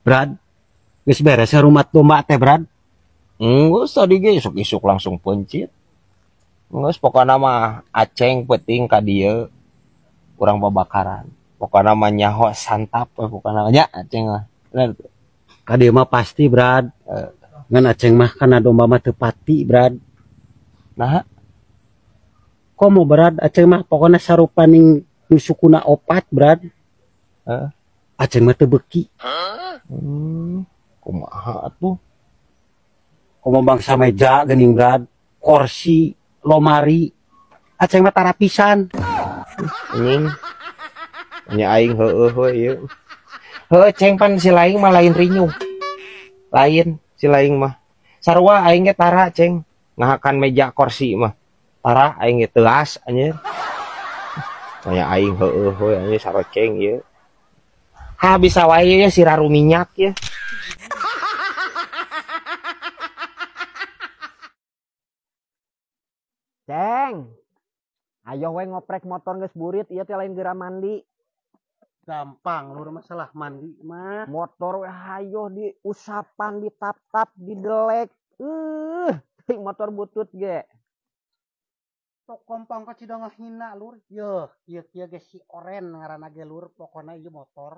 Brad, geus beres rumah domba teh, Brad. Geus tadi ge isuk-isuk langsung pencit. Geus pokona mah aceng penting ka dieu urang babakaran. Pokona mah nyaho santap we pokona nya aceng lah. Bener teu? Ka dieu mah pasti, Brad. Ngan aceng mah kana domba mah teu pati, Brad. Naha? Komo, Brad, aceng mah pokona sarupaning nu sukuna opat, Brad. Heeh. Aceng mah teu beuki. Kumaha atuh? Komo bangsa meja geuning, Brad, kursi, lomari. Aceng mah tara pisan. Anjing. Nya aing heueuh we ieu. Heueuh ceng pan si laing mah lain rinyuh. Lain si laing mah. Sarua aing ge tara ceng ngahakan meja kursi mah. Tara aing ge teuas anjir. Nya aing heueuh we anjir saroceng ieu. Ha bisa wae ye si raru minyak ye. Ceng, ayo we ngoprek motor geus burit, ieu teh lain geura mandi. Gampang lur masalah mandi mah. Motor we hayo diusapan, ditap-tap, didelek. Ting motor butut ge. Tok kompang ka cida ngahina lur. Yeuh, ieu kieu ge si oren ngaranna ge lur, pokona ieu motor.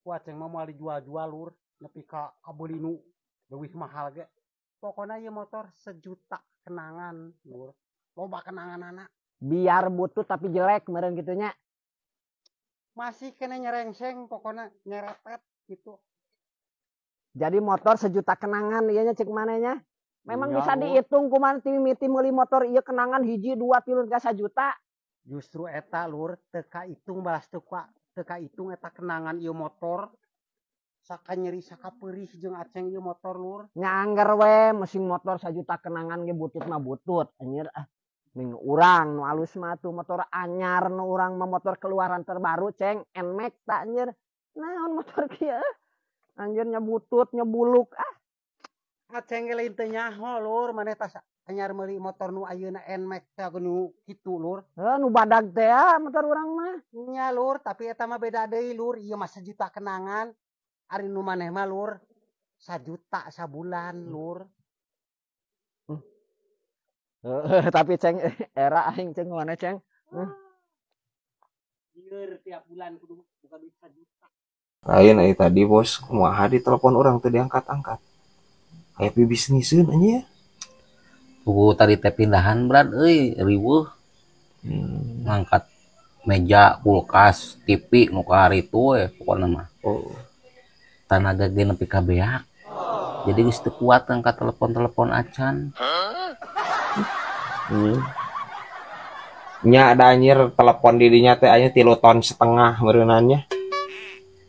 Ku aceng mah moal dijual-jual lur, nepi ka kabeuli nu leuwih mahal ge. Pokona ieu motor sejuta kenangan lur. Loba kenanganana. Biar butut tapi jelek meureun kitu nya. Masih kena nyerengseng pokona nyerepet gitu. Jadi motor sejuta kenangan ieu nya cek manehnya. Memang Iya, bisa Lur. Dihitung kumaha ti mimiti meuli motor ieu kenangan hiji dua tilu tiga sajuta. Justru eta lur teu kaitung balas teu kaitung eta kenangan ieu motor. Saka nyeri saka peurih jeung aceng ieu motor lur. Nya angger we mesin motor sajuta kenangan ge butut mah butut anjir ah. Ning urang nu alus mah tuh motor anyar nu urang mah motor keluaran terbaru ceng Nmax tak anjir. Naon motor kieu? Anjir nya butut nya buluk ah. Aceng ge lain teu nyaho lur maneh tas anyar meuli motor nu ayeuna Nmax teh nu kitu lur. Heuh nu badag teh ah motor urang mah. Nya lur tapi eta mah beda deui lur ieu mah sejuta kenangan. Ari nu maneh mah lur sajuta sabulan lur. Heeh, tapi ceng era aing ceng mana ceng? Lieur tiap bulan kudu buka duit sajuta. Lain ai tadi bos kumaha di telepon urang teu diangkat-angkat. Aya pibisniseun anjir. Pugu tadi teh pindahan Brad euy riweuh. Ngangkat meja, kulkas, TV nu karitu we pokona mah. Oh. Tanaga ge nepi ka beak. Jadi geus teu kuat ngangkat telepon-telepon acan. Nya ada anjir telepon didinya teh aya 3,5 ton meureunannya.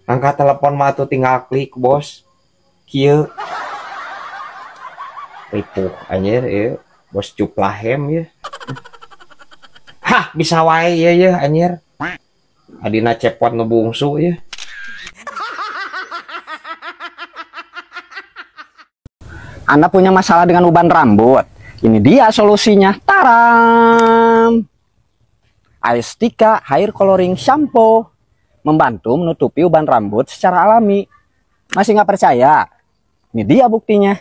Angkat telepon mah tuh tinggal klik bos. Kieu. Ripuh anjir ieu bos cuplahem ieu. Hah bisa wae ieu ye anjir. Adina cepot nu bungsu ieu. Anda punya masalah dengan uban rambut. Ini dia solusinya. Taram. Aestika Hair Coloring Shampoo membantu menutupi uban rambut secara alami. Masih nggak percaya? Ini dia buktinya.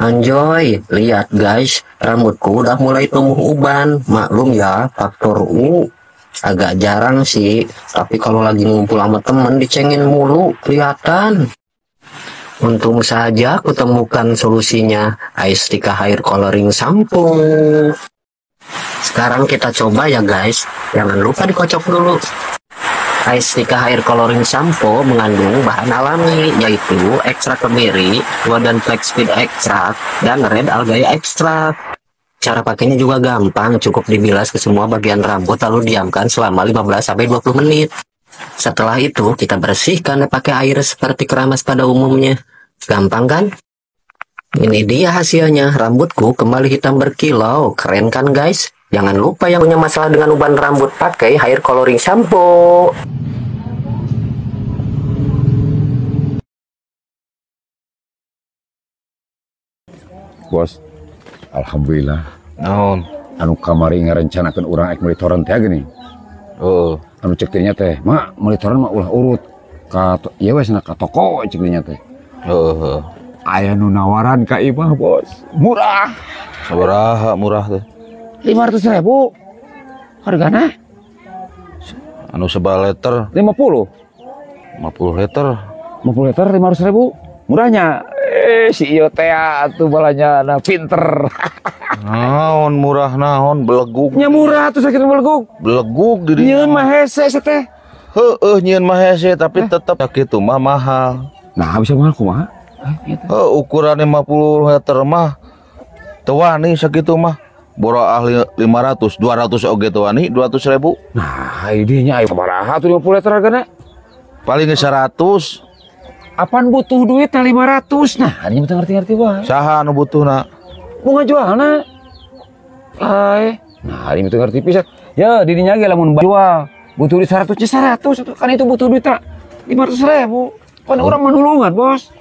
Anjoy, lihat guys, rambutku udah mulai tumbuh uban. Maklum ya, faktor U agak jarang sih. Tapi kalau lagi ngumpul sama temen dicengin mulu, kelihatan. Untung saja aku temukan solusinya, Aestika Hair Coloring Shampoo. Sekarang kita coba ya guys, jangan lupa dikocok dulu. Aestika Hair Coloring Shampoo mengandung bahan alami, yaitu ekstrak kemiri, golden flaxseed extract, dan red algae extract. Cara pakainya juga gampang, cukup dibilas ke semua bagian rambut lalu diamkan selama 15-20 menit. Setelah itu kita bersihkan pakai air seperti keramas pada umumnya. Gampang kan? Ini dia hasilnya, rambutku kembali hitam berkilau. Keren kan guys? Jangan lupa yang punya masalah dengan uban rambut pakai Hair Coloring Shampoo. Bos, alhamdulillah. Naon? Anu kamari ngarencanakeun urang ek meuli toren teh geuning. Heeh. Anu cek teh nya teh, mak meuli toren mah ulah urut. Ka ieu we cenah ka toko cek dinya teh. Heeh. Aya nu nawaran ka imah bos, murah. Sabaraha murah teh? 500.000. Hargana? Anu sebal liter 50. 50 liter. 50 liter 500.000. Murahnya. Si ieu teh atuh balanya na pinter. Naon murah naon belegug. Nya murah atuh sakitu belegug. Belegug di dinya. Nyieun mah hese teh. Heueuh nyieun mah hese tapi tetep sakitu mah mahal. Nah bisa mahal kumaha? Heuh ukuran 50 liter mah teu wani sakitu mah. Boro ahli 500, 200 oge teu wani, 200.000. Nah, idinya aya sabaraha tuh 50 liter hargana? Paling 100. Apaan butuh duit 500? Nah, ini teu ngerti-ngerti wae. Saha anu butuhna? Mau ngajualna. Ai, nah ini teu ngerti pisan. Ya, didinya ge lamun jual butuh duit 100 100 kan itu butuh duit 500.000. Kan urang manulungan, Bos.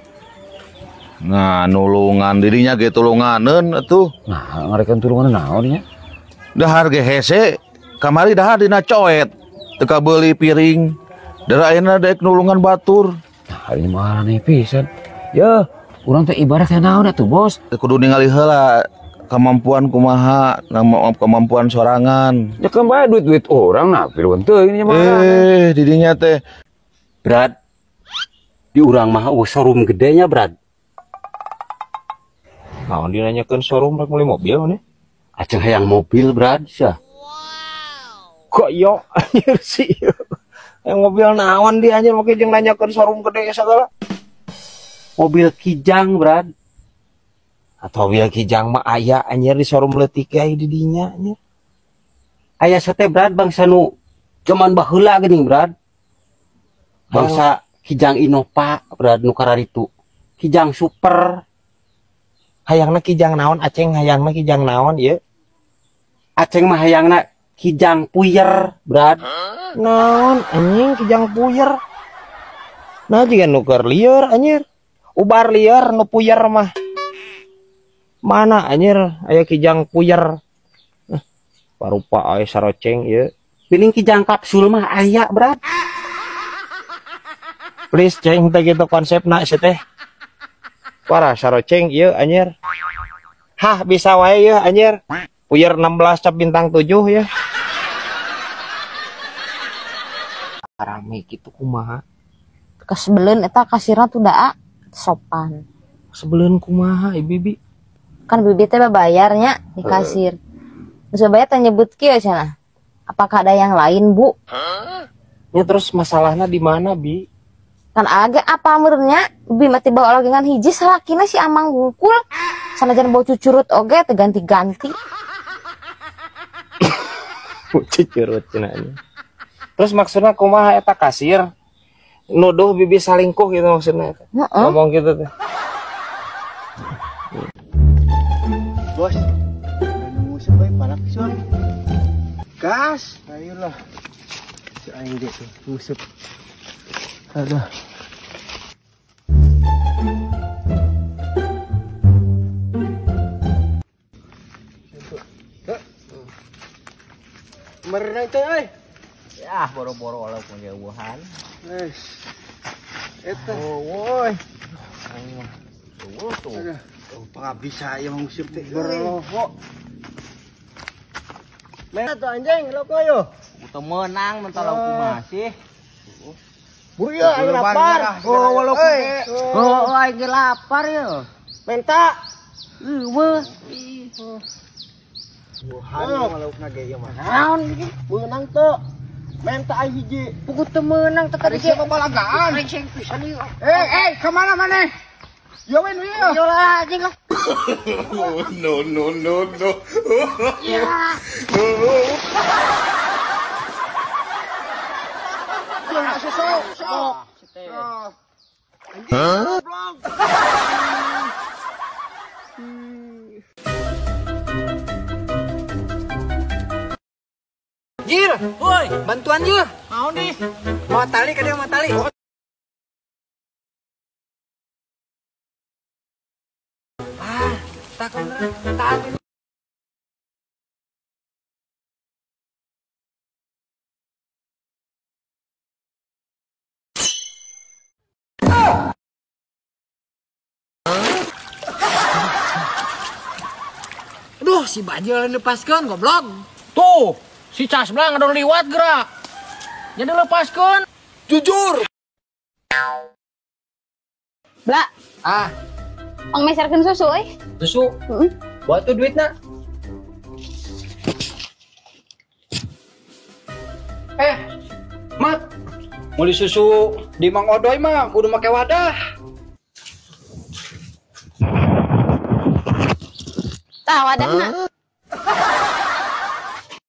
Nah, nulungan dirinya ge tulunganeun atuh. Nah, ngarekan tulungan naon nya? Dahar ge hese, kamari dahar dina coet. Teu kabeuli piring. Dara ayeuna daek nulungan batur. Nah, ini mah aneh pisan. Ya, urang teh ibaratnya naon atuh, Bos? Kudu ningali heula kemampuan kumaha, kemampuan sorangan. Ya kan bae duit-duit orang nah, piluan teuing nya mah. Didinya teh. Brad. Di urang mah eueuh showroom gedenya, Brad. Naon dinanyakeun showroom rek meuli mobil maneh? Aceng hayang mobil, Brad, sia. Kok yo anjir sih. Yang mobil naon dia anjir make jeung nanyakeun showroom gede sagala. Mobil Kijang, Brad. Atau mobil Kijang mah aya anjir di showroom leutik aya di dinya anjir. Aya sate Brad bangsa nu jaman baheula geuning, Brad. Bangsa Kijang Innova, Brad nu kararitu. Kijang Super. Hayangna Kijang naon Aceng, hayangna Kijang naon ieu? Aceng mah hayangna Kijang Puyer, Brad. Naon anjing Kijang Puyer? Nah jiga nu keur lieur anjir. Ubar lieur nu puyer mah. Mana anjir aya Kijang Puyer. Parupa aya saroceng ieu. Piling Kijang kapsul mah aya, Brad. Please ceng teh kitu konsepna si teh. Parah saroceng ieu anjir. Hah bisa wae ieu anjir. Puyer 16 cap bintang 7 ya. Rame kitu kumaha? Kasebeleun eta kasirna tuh daa sopan. Kasebeleun kumaha ieu bibi? Kan bibi teh babayarnya di kasir. Geus babayar teh nyebut kieu cenah. Apakah ada yang lain, Bu? Ya terus masalahnya di mana, Bi? Kan agak apa meureunnya bi mati bawa lagi ngan hiji salakina si Amang gungkul sanajan bau cucurut oge teu ganti-ganti. Cucurut cenah. Terus maksudnya kumaha eta kasir nuduh bibi salingkuh gitu maksudnya eta. Ngomong gitu teh. Bos, anu supaya palak sun. Gas, ayolah. Si aing ge tuh nguseup. Aduh. Merenang teh euy. Ya, boro-boro lah punya wuhan. Wes. Eta. Oh, woi. Aing mah. Tuh tuh. Oh, pangabisa ieu mah nguseup teh. Berlohok. Mana tuh anjing loko yo. Teu meunang mental kumaha sih. Buru ya, aing lapar. Oh, walaupun oh, aing ge lapar yo. Menta. Eueuh. Wuhan walaupun ge ieu mah. Naon iki? Meunang teu? Menta aing hiji. Puguh teu meunang teh tadi ge. Siapa balagaan? Rengeng pisan ieu. Ka mana maneh? Yo we nu ieu. Yo lah anjing lah. No no no no. Ya. Sok. Hah? Jir, woi, bantuan Jir. Mau nih. Mau tali ke dia mau tali. Ah, takut tahan. Aduh, si Bajil lepaskan goblok. Tuh, si Casblang ngadon liwat gerak. Jadi lepaskan. Jujur. Bla. Ah. Pangmeserkeun susu euy. Susu? Heeh. Buat tuh duitna. Mat. Meuli susu di Mang Odoy mah kudu make wadah. Tah wadahna.